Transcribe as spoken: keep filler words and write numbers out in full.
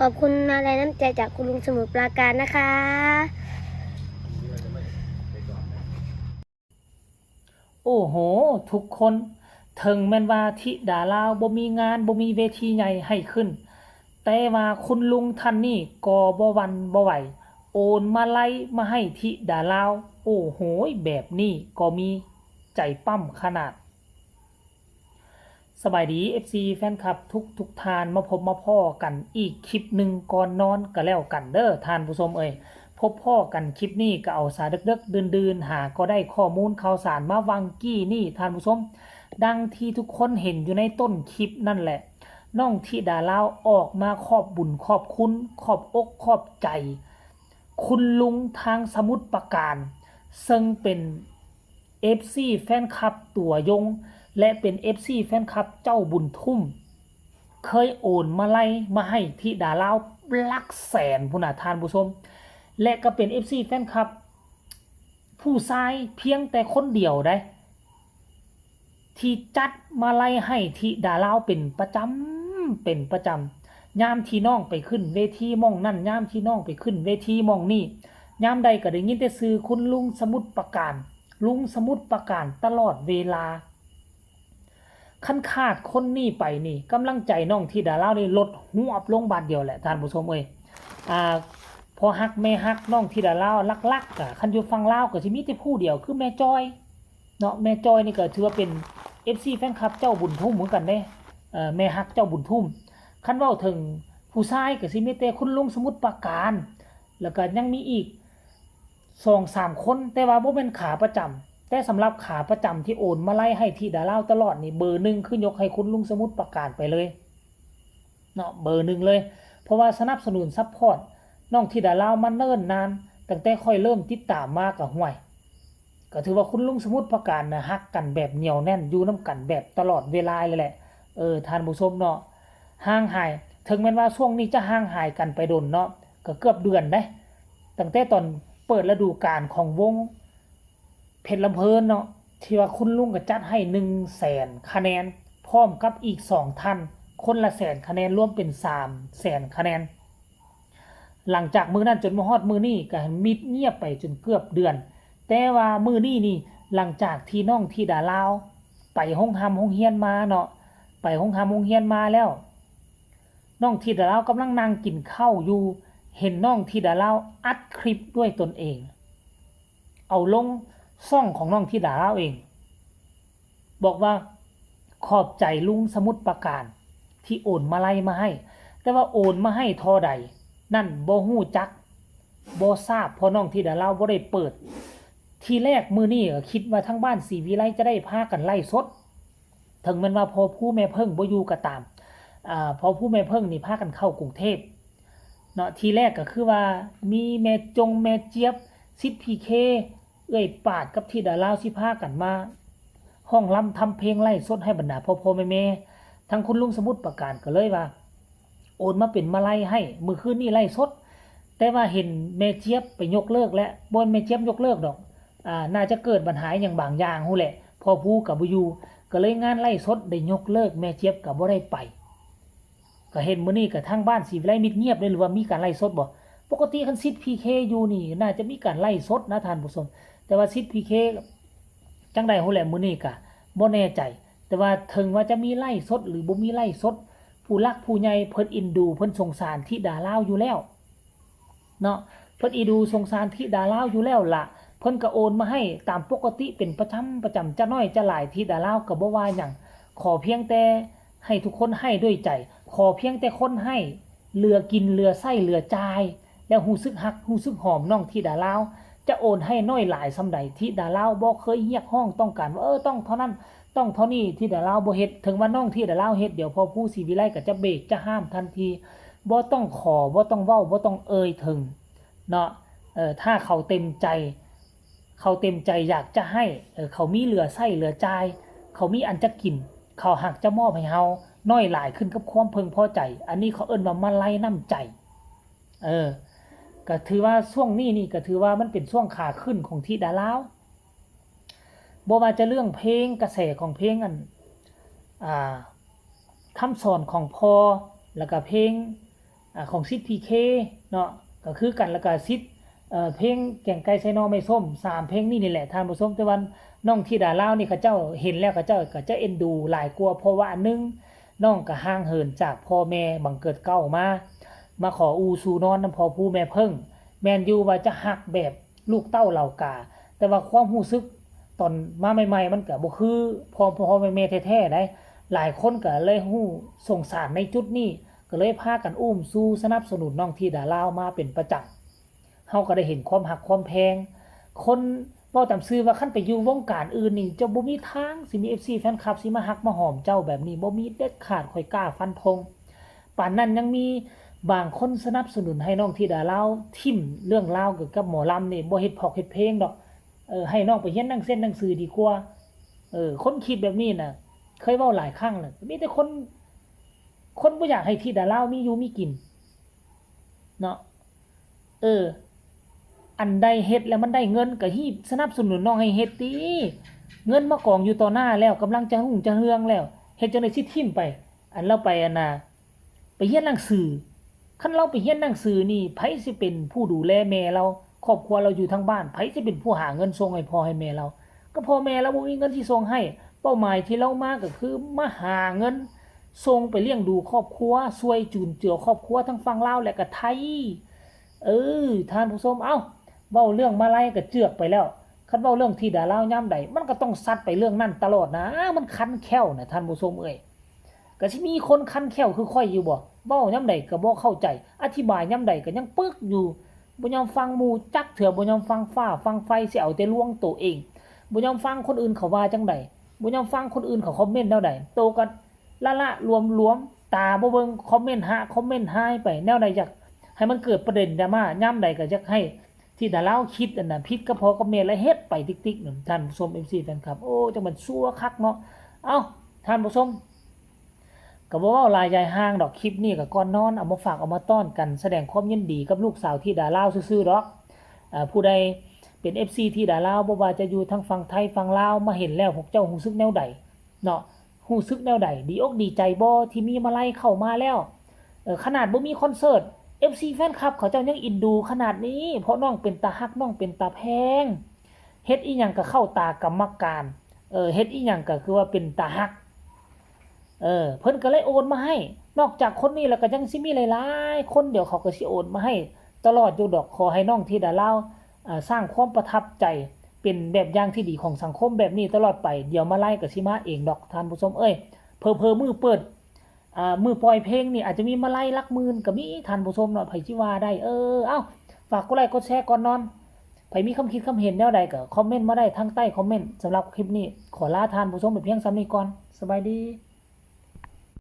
ขอบคุณมาลัยน้ำใจจากคุณลุงสมุทรปราการนะคะ โอ้โห ทุกคน ถึงแม่นว่าธิดาลาวบ่มีงาน บ่มีเวทีใหญ่ให้ขึ้น แต่ว่าคุณลุงท่านนี้ก็บ่หวั่นบ่ไหว โอนมาลัยมาให้ธิดาลาว โอ้โห แบบนี้ก็มี ใจปั้มขนาด สบายดี เอฟซี แฟนคลับทุกทุกท่าน มาพบมาพ้อกันอีกคลิปหนึ่งก่อนนอนก็แล้วกันเด้อท่านผู้ชมเอ่ย พบพ้อกันคลิปนี้ก็เอาสาเดิกๆ ดื่นๆ หาก็ได้ข้อมูลข่าวสารมาวังกี้นี่ท่านผู้ชม ดังที่ทุกคนเห็นอยู่ในต้นคลิปนั่นแหละ น้องธิดาลาวออกมาขอบบุญขอบคุณ ขอบอกขอบใจ คุณลุงทางสมุทรปราการ ซึ่งเป็น เอฟซี แฟนคลับตัวยง และเป็น เอฟซี แฟนคลับเจ้าบุญทุ่ม เคยโอนมาลัยมาให้ธิดาลาวหลักแสนพุ้นน่ะท่านผู้ชม และก็เป็น เอฟซี แฟนคลับ ผู้ชายเพียงแต่คนเดียวได้ ที่จัดมาลัยให้ธิดาลาวเป็นประจำ เป็นประจำ ยามที่น้องไปขึ้นเวทีหม่องนั่น ยามที่น้องไปขึ้นเวทีหม่องนี่ ยามใดก็ได้ยินแต่ชื่อคุณลุงสมุทรปราการ ลุงสมุทรปราการตลอดเวลา คันขาดคนนี้ไปนี่ กำลังใจน้องธิดาลาวนี่ลดฮวบลงบาดเดียวแหละท่านผู้ชมเอ้ย อ่า พ่อฮักแม่ฮักน้องธิดาลาวหลักๆ อ่ะ คันอยู่ฝั่งลาวก็สิมีแต่ผู้เดียวคือแม่จอย เนาะ แม่จอยนี่ก็ถือว่าเป็น เอฟซี แฟนคลับเจ้าบุญทุ่มเหมือนกันเด้ เอ่อ แม่ฮักเจ้าบุญทุ่ม คันเว้าถึงผู้ชายก็สิมีแต่คุณลุงสมุทรปราการ แล้วก็ยังมีอีกสองสามคน แต่ว่าบ่แม่นขาประจำ แต่สำหรับขาประจำที่โอนมาลัยให้ธิดาลาวตลอดนี่ เบอร์หนึ่งคือยกให้คุณลุงสมุทรปราการไปเลย เนาะ เบอร์หนึ่งเลย เพราะว่าสนับสนุนซัพพอร์ตน้องธิดาลาวมาเนิ่นนาน ตั้งแต่ข้อยเริ่มติดตามมาก็ห่วย ก็ถือว่าคุณลุงสมุทรปราการน่ะฮักกันแบบเหนียวแน่น อยู่นำกันแบบตลอดเวลาเลยแหละ เออ ท่านผู้ชมเนาะ ห่างหาย ถึงแม้นว่าช่วงนี้จะห่างหายกันไปดนเนาะ ก็เกือบเดือนเด้ ตั้งแต่ตอนเปิดฤดูกาลของวงเพชรลำเพลินเนาะ ที่ว่าคุณลุงก็จัดให้หนึ่งแสนคะแนน พร้อมกับอีกสองท่าน คนละแสนคะแนน รวมเป็นสามแสนคะแนน หลังจากมื้อนั้นจนมาฮอดมื้อนี้ก็มิดเงียบไปจนเกือบเดือน แต่ว่ามื้อนี้นี่ หลังจากที่น้องธิดาลาวไปโรงร่ำโรงเรียนมาเนาะ ไปโรงร่ำโรงเรียนมาแล้ว น้องธิดาลาวกำลังนั่งกินข้าวอยู่ เห็นน้องธิดาลาวอัดคลิปด้วยตนเอง เอาลงช่องของน้องธิดาลาวเอง บอกว่าขอบใจลุงสมุทรปราการที่โอนมาลัยมาให้ แต่ว่าโอนมาให้เท่าใด นั่นบ่ฮู้จัก บ่ทราบ เพราะน้องธิดาลาวบ่ได้เปิด ทีแรกมื้อนี้ก็คิดว่าทางบ้านศรีวิไลจะได้พากันไลฟ์สด ถึงแม้นว่าพ่อผู้แม่เพิ่งบ่อยู่ก็ตาม อ่า พ่อผู้แม่เพิ่งนี่พากันเข้ากรุงเทพฯ เนาะ ทีแรกก็คือว่ามีแม่จงแม่เจี๊ยบ สิทธิ์พีเค เอื้อยปาดกับธิดาลาวสิพากันมาฮ้องรำทำเพลงไลฟ์สดให้บรรดาพ่อๆแม่ๆ ทางคุณลุงสมุทรปราการก็เลยว่า โอนมาเป็นมาลัยให้ มื้อคืนนี้ไลฟ์สด แต่ว่าเห็นแม่เจี๊ยบไปยกเลิกแล้ว บ่แม่นแม่เจี๊ยบยกเลิกดอก อ่า น่าจะเกิดปัญหาอหย่างบางอย่างฮู้แหละ พ่อผู้ก็บ่อยู่ ก็เลยงานไลฟ์สดได้ยกเลิก แม่เจี๊ยบก็บ่ได้ไป ก็เห็นมื้อนี้ก็ทางบ้านศรีวิไลมิดเงียบเลย หรือว่ามีการไลฟ์สดบ่ ปกติคันสิทธิ์พีเคอยู่นี่ น่าจะมีการไลฟ์สดนะท่านผู้ชม แต่ว่าสิทธิ์พีเคจั่งใดฮู้แหละ มื้อนี้ก็บ่แน่ใจ แต่ว่าถึงว่าจะมีไลฟ์สดหรือบ่มีไลฟ์สด ผู้หลักผู้ใหญ่เพิ่นเอ็นดู เพิ่นสงสารธิดาลาวอยู่แล้ว เนาะ เพิ่นเอ็นดูสงสารธิดาลาวอยู่แล้วล่ะ เพิ่นก็โอนมาให้ตามปกติเป็นประจำประจำ จะน้อยจะหลายธิดาลาวก็บ่ว่าหยัง ขอเพียงแต่ให้ทุกคนให้ด้วยใจ ขอเพียงแต่คนให้ เหลือกินเหลือใช้เหลือจ่าย แล้วรู้สึกฮักรู้สึกหอมน้องธิดาลาว จะโอนให้น้อยหลายส่ำใด ธิดาลาวบ่เคยเรียกร้องต้องการว่า เออ ต้องเท่านั้น ต้องเท่านี้ ธิดาลาวบ่เฮ็ด ถึงว่าน้องธิดาลาวเฮ็ด เดี๋ยวพ่อผู้ศรีวิไลก็จะเบรกจะห้ามทันที บ่ต้องขอ บ่ต้องเว้า บ่ต้องเอ่ยถึง เนาะ เออ ถ้าเขาเต็มใจ เขาเต็มใจอยากจะให้ เออ เขามีเหลือใช้เหลือจ่าย เขามีอันจะกิน เขาหากจะมอบให้เฮา น้อยหลายขึ้นกับความพึงพอใจ อันนี้เขาเอิ้นว่ามาลัยน้ำใจ เออ ก็ถือว่าช่วงนี้นี่ก็ถือว่ามันเป็นช่วงขาขึ้นของธิดาลาว บ่ว่าจะเรื่องเพลง กระแสของเพลงอัน อ่า คำสอนของพ่อ แล้วก็เพลง อ่า ของสิทธิ์ พีเค เนาะ ก็คือกัน แล้วก็สิทธิ์ เอ่อ เพลงแกงไก่ใส่หน่อไม้ส้ม สามเพลงนี้นี่แหละท่านผู้ชม แต่ว่าน้องธิดาลาวนี่เขาเจ้าเห็นแล้วเขาเจ้าก็จะเอ็นดูหลายกว่า เพราะว่าอันหนึ่งน้องก็ห่างเหินจากพ่อแม่บังเกิดเกล้ามา มาขออยู่สู่นอนนำพ่อผู้แม่เพิ่ง แม่นอยู่ว่าจะฮักแบบลูกเต้าเหล่ากา แต่ว่าความรู้สึกตอนมาใหม่ๆ มันก็บ่คือพ่อพ่อแม่แม่แท้ๆ ได้ หลายคนก็เลยรู้สงสารในจุดนี้ ก็เลยพากันอุ้มชูสนับสนุนน้องธิดาลาวมาเป็นประจำ เฮาก็ได้เห็นความฮักความแพง คนเว้าตามซื่อว่าคันไปอยู่วงการอื่นนี่ เจ้าบ่มีทางสิมี เอฟซี แฟนคลับสิมาฮักมาหอมเจ้าแบบนี้ บ่มีเด็ดขาด ข้อยกล้าฟันธง ปานนั้นยังมีบางคนสนับสนุนให้น้องธิดาลาวถิ่มเรื่องราวเกี่ยวกับหมอลำนี่ บ่เฮ็ดพล็อกเฮ็ดเพลงดอก เออ ให้น้องไปเรียนหนังเซนหนังสือดีกว่า เออ คนคิดแบบนี้น่ะ เคยเว้าหลายครั้งแล้ว มีแต่คน คนบ่อยากให้ธิดาลาวมีอยู่มีกิน เนาะ เออ อันใดเฮ็ดแล้วมันได้เงินก็ฮีบสนับสนุนน้องให้เฮ็ดติ เงินมากองอยู่ต่อหน้าแล้ว กำลังจะรุ่งจะเรืองแล้ว เฮ็ดจั่งใดสิถิ่มไป อันลาวไปอันน่ะ ไปเรียนหนังสือ คันลาวไปเรียนหนังสือนี่ ไผสิเป็นผู้ดูแลแม่ลาว ครอบครัวลาวอยู่ทางบ้าน ไผสิเป็นผู้หาเงินส่งให้พ่อให้แม่ลาว ก็พ่อแม่ลาวบ่มีเงินสิส่งให้ เป้าหมายที่ลาวมาก็คือมาหาเงินส่งไปเลี้ยงดูครอบครัว ช่วยจุนเจือครอบครัวทั้งฝั่งลาวและก็ไทย เออ ท่านผู้ชม เอ้า เว้าเรื่องมาลัยก็เจือกไปแล้ว คันเว้าเรื่องธิดาลาวยามใด มันก็ต้องซัดไปเรื่องนั้นตลอดนะ มันคันแคลวนะท่านผู้ชมเอ้ย ก็สิมีคนคันแคลวคือข้อยอยู่บ่ เว้ายามใดก็บ่เข้าใจ อธิบายยามใดก็ยังปึกอยู่ บ่ยอมฟังหมู่จักเทื่อ บ่ยอมฟังฟ้าฟังไฟ สิเอาแต่ลวงโตเอง บ่ยอมฟังคนอื่นเขาว่าจั่งใด บ่ยอมฟังคนอื่นเขาคอมเมนต์แนวใด โตก็ละละหลวมๆ ตาบ่เบิ่งคอมเมนต์ หาคอมเมนต์หายไป แนวใดอยากให้มันเกิดประเด็นดราม่ายามใดก็อยากให้ ธิดาลาวคิดอันน่ะ ผิดกับพ่อกับแม่ และเฮ็ดไปติ๊กๆ นั่น ท่านผู้ชม เอฟซี แฟนคลับ โอ้ จั่งมันซั่วคักเนาะ เอ้า ท่านผู้ชม ก็บ่เว้าหลายยายห่างดอก คลิปนี้ก็ก่อนนอน เอามาฝากเอามาต้อนกัน แสดงความยินดีกับลูกสาวธิดาลาวซื่อๆ ดอก เอ่อ ผู้ใดเป็น เอฟซี ธิดาลาว บ่ว่าจะอยู่ทางฝั่งไทยฝั่งลาว มาเห็นแล้วพวกเจ้ารู้สึกแนวใด เนาะ รู้สึกแนวใด ดีอกดีใจบ่ที่มีมาลัยเข้ามาแล้ว เออ ขนาดบ่มีคอนเสิร์ต เอฟซี แฟนคลับเขาเจ้ายังเอ็นดูขนาดนี้ เพราะน้องเป็นตาฮัก น้องเป็นตาแพง เฮ็ดอีหยังก็เข้าตากรรมการ เออ เฮ็ดอีหยังก็คือว่าเป็นตาฮัก เออ เพิ่นก็เลยโอนมาให้ นอกจากคนนี้แล้วก็ยังสิมีหลายๆ คน เดี๋ยวเขาก็สิโอนมาให้ตลอดอยู่ดอก ขอให้น้องธิดาลาว อ่า สร้างความประทับใจ เป็นแบบอย่างที่ดีของสังคมแบบนี้ตลอดไป เดี๋ยวมาลัยก็สิมาเองดอก ท่านผู้ชมเอ้ย เผลอๆ มื้อเปิด อ่า มื้อปล่อยเพลงนี่อาจจะมีมาลัยหลักหมื่นก็มี ท่านผู้ชมเนาะ ไผสิว่าได้ เออ เอ้า ฝากกดไลค์กดแชร์ก่อนนอน ไผมีความคิดความเห็นแนวใดก็คอมเมนต์มาได้ทางใต้คอมเมนต์ สำหรับคลิปนี้ขอลาท่านผู้ชมไปเพียงส่ำนี้ก่อน สบายดี